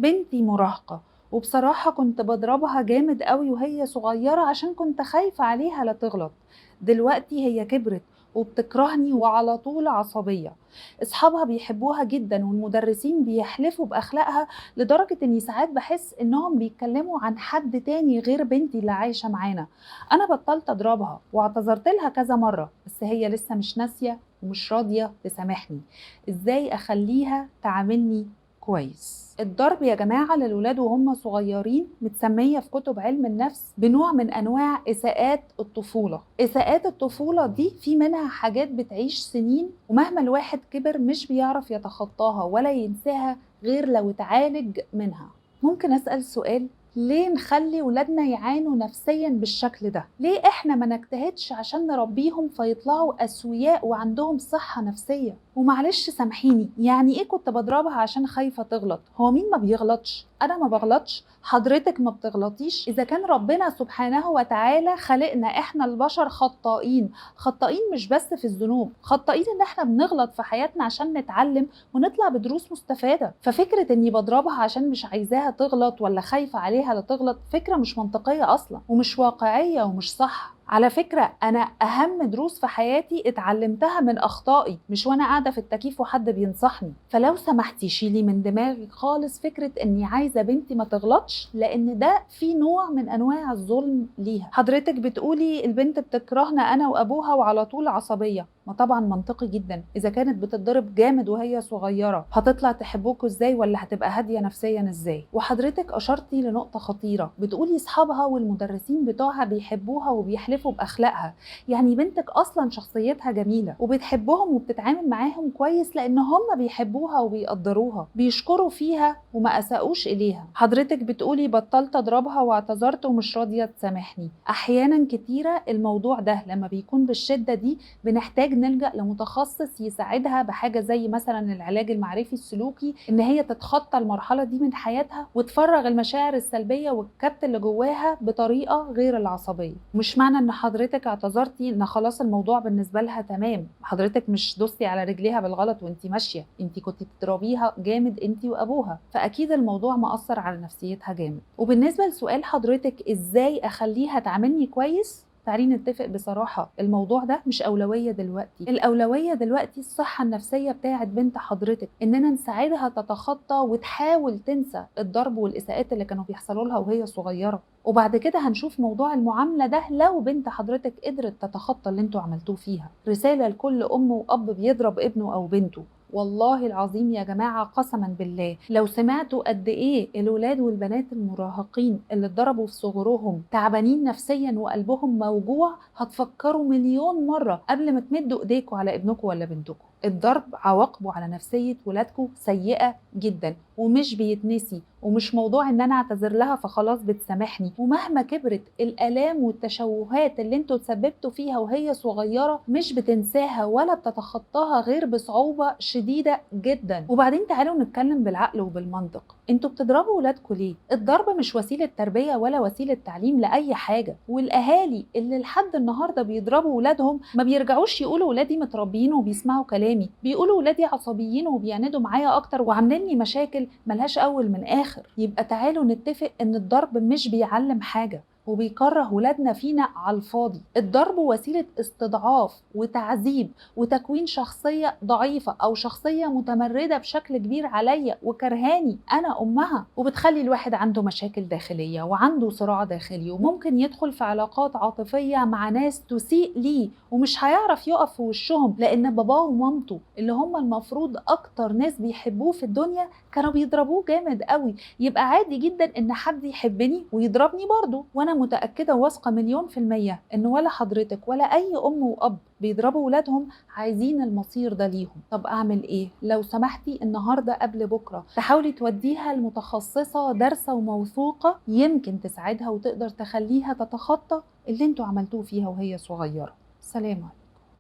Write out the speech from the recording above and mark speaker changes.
Speaker 1: بنتي مراهقة، وبصراحة كنت بضربها جامد قوي وهي صغيرة عشان كنت خايفة عليها لا تغلط. دلوقتي هي كبرت وبتكرهني وعلى طول عصبية. اصحابها بيحبوها جدا والمدرسين بيحلفوا بأخلاقها، لدرجة اني ساعات بحس انهم بيتكلموا عن حد تاني غير بنتي اللي عايشة معانا. انا بطلت اضربها واعتذرت لها كذا مرة، بس هي لسه مش ناسية ومش راضية تسامحني. ازاي اخليها تعاملني كويس؟ الضرب يا جماعة للولاد وهم صغيرين متسمية في كتب علم النفس بنوع من أنواع إساءات الطفولة. إساءات الطفولة دي في منها حاجات بتعيش سنين، ومهما الواحد كبر مش بيعرف يتخطاها ولا ينساها غير لو اتعالج منها. ممكن أسأل سؤال؟ ليه نخلي ولادنا يعانوا نفسيا بالشكل ده؟ ليه احنا ما نجتهدش عشان نربيهم فيطلعوا أسوياء وعندهم صحة نفسية؟ ومعلش سامحيني، يعني ايه كنت بضربها عشان خايفة تغلط؟ هو مين ما بيغلطش؟ انا ما بغلطش؟ حضرتك ما بتغلطيش؟ اذا كان ربنا سبحانه وتعالى خلقنا احنا البشر خطائين، خطائين مش بس في الذنوب، خطائين ان احنا بنغلط في حياتنا عشان نتعلم ونطلع بدروس مستفادة. ففكرة اني بضربها عشان مش عايزاها تغلط ولا خايفة عليها لا تغلط فكرة مش منطقية اصلا ومش واقعية ومش صح. على فكرة أنا أهم دروس في حياتي اتعلمتها من أخطائي، مش وأنا قاعدة في التكييف وحد بينصحني. فلو سمحتي شيلي من دماغك خالص فكرة إني عايزة بنتي ما تغلطش، لأن ده في نوع من أنواع الظلم ليها. حضرتك بتقولي البنت بتكرهنا أنا وأبوها وعلى طول عصبية، ما طبعا منطقي جدا. إذا كانت بتتضرب جامد وهي صغيرة هتطلع تحبوكوا إزاي ولا هتبقى هادية نفسيا إزاي؟ وحضرتك أشرتي لنقطة خطيرة، بتقولي أصحابها والمدرسين بتوعها بيحبوها وبيحلفوا بأخلاقها، يعني بنتك أصلا شخصيتها جميلة وبتحبهم وبتتعامل معاهم كويس لأن هم بيحبوها وبيقدروها، بيشكروا فيها وما أساءوش إليها. حضرتك بتقولي بطلت أضربها واعتذرت ومش راضية تسامحني. أحيانا كتيرة الموضوع ده لما بيكون بالشدة دي بنحتاج نلجأ لمتخصص يساعدها بحاجة زي مثلا العلاج المعرفي السلوكي، إن هي تتخطى المرحلة دي من حياتها وتفرغ المشاعر السلبية والكبت اللي جواها بطريقة غير العصبية. مش معنى إن حضرتك اعتذرتي ان خلاص الموضوع بالنسبة لها تمام. حضرتك مش دوستي على رجليها بالغلط وانتي ماشية، انتي كنتي بتضربيها جامد انتي وابوها، فاكيد الموضوع مأثر على نفسيتها جامد. وبالنسبة لسؤال حضرتك ازاي اخليها تعاملني كويس، تعالي نتفق بصراحة الموضوع ده مش أولوية دلوقتي. الأولوية دلوقتي الصحة النفسية بتاعت بنت حضرتك، إننا نساعدها تتخطى وتحاول تنسى الضرب والإساءات اللي كانوا بيحصلوا لها وهي صغيرة. وبعد كده هنشوف موضوع المعاملة ده لو بنت حضرتك قدرت تتخطى اللي انتوا عملتوه فيها. رسالة لكل أم وأب بيضرب ابنه أو بنته، والله العظيم يا جماعة قسما بالله لو سمعتوا قد ايه الولاد والبنات المراهقين اللي اتضربوا في صغرهم تعبانين نفسيا وقلبهم موجوع، هتفكروا مليون مرة قبل ما تمدوا ايديكوا على ابنكم ولا بنتكم. الضرب عواقبه على نفسية ولادكم سيئة جدا ومش بيتنسي، ومش موضوع ان انا اعتذر لها فخلاص بتسامحني. ومهما كبرت الالام والتشوهات اللي انتوا تسببتوا فيها وهي صغيرة مش بتنساها ولا بتتخطاها غير بصعوبة شديدة جدا. وبعدين تعالوا نتكلم بالعقل وبالمنطق، انتوا بتضربوا ولادكم ليه؟ الضرب مش وسيلة تربية ولا وسيلة تعليم لأي حاجة. والاهالي اللي لحد النهاردة بيضربوا ولادهم ما بيرجعوش يقولوا ولادي متربيين وبيسمعوا كلامي، بيقولوا ولادي عصبيين وبيعندوا معايا اكتر وعاملين لي مشاكل ملهاش اول من اخر. يبقى تعالوا نتفق ان الضرب مش بيعلم حاجة وبيكره ولادنا فينا على الفاضي. الضرب وسيلة استضعاف وتعذيب وتكوين شخصية ضعيفة أو شخصية متمردة بشكل كبير عليا وكرهاني أنا أمها، وبتخلي الواحد عنده مشاكل داخلية وعنده صراع داخلي، وممكن يدخل في علاقات عاطفية مع ناس تسيء ليه ومش هيعرف يقف في وشهم، لأن باباه ومامته اللي هم المفروض أكتر ناس بيحبوه في الدنيا كانوا بيضربوه جامد قوي. يبقى عادي جدا إن حد يحبني ويضربني برضه. وأنا متأكدة وواثقة 1,000,000% إن ولا حضرتك ولا أي أم وأب بيضربوا ولادهم عايزين المصير ده ليهم. طب أعمل إيه؟ لو سمحتي النهاردة قبل بكرة تحاولي توديها المتخصصة دارسة وموثوقة، يمكن تساعدها وتقدر تخليها تتخطى اللي انتوا عملتوه فيها وهي صغيرة. سلام عليكم.